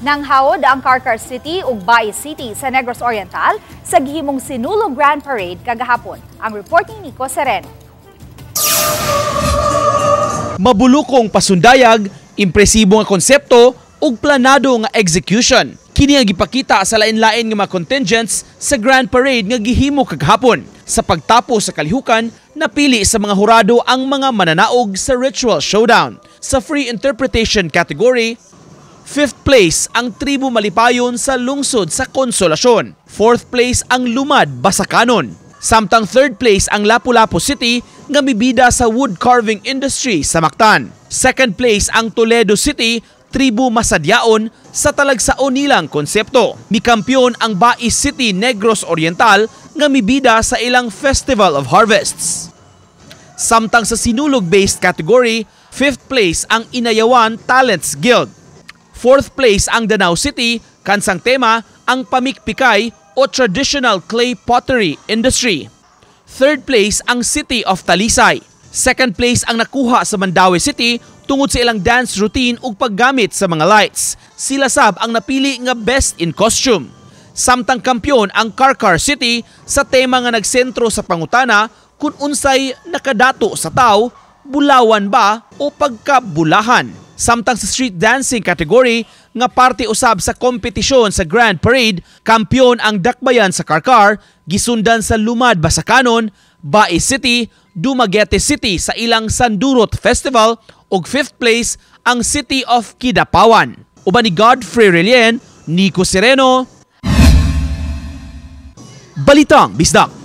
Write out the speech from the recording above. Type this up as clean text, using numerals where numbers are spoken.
Nanghaod ang Carcar City ug Bais City sa Negros Oriental sa gihimong Sinulog Grand Parade kagahapon. Ang report ni Nico Sereno. Mabulukong pasundayag, impresibo nga konsepto ug planado nga execution. Kini ang gipakita sa lain-lain nga mga contingents sa Grand Parade nga gihimo kagahapon. Sa pagtapos sa kalihukan, napili sa mga hurado ang mga mananaog sa Ritual Showdown. Sa Free Interpretation category, fifth place ang Tribo Malipayon sa lungsod sa Consolacion. Fourth place ang Lumad Basakanon. Samtang third place ang Lapu-Lapu City nga mibida sa wood carving industry sa Mactan. Second place ang Toledo City, Tribo Masadyaon, sa talagsaon nilang konsepto. Mikampyon ang Bais City, Negros Oriental, nga mibida sa ilang Festival of Harvests. Samtang sa Sinulog-based category, fifth place ang Inayawan Talents Guild. Fourth place ang Danao City, kansang tema ang pamikpikay o traditional clay pottery industry. Third place ang City of Talisay. Second place ang nakuha sa Mandaue City tungod sa ilang dance routine ug paggamit sa mga lights. Sila sab ang napili nga best in costume. Samtang kampyon ang Carcar City sa tema nga nagsentro sa pangutana kung unsay nakadato sa tao, bulawan ba o pagkabulahan. Samtang sa street dancing category nga parte usab sa kompetisyon sa Grand Parade, kampyon ang Dakbayan sa Carcar, gisundan sa Lumad Basakanon, Bais City, Dumaguete City sa ilang Sandurot Festival ug fifth place ang City of Kidapawan. Uban ni Godfrey Relien, Nico Sereno, Balitang Bisdak.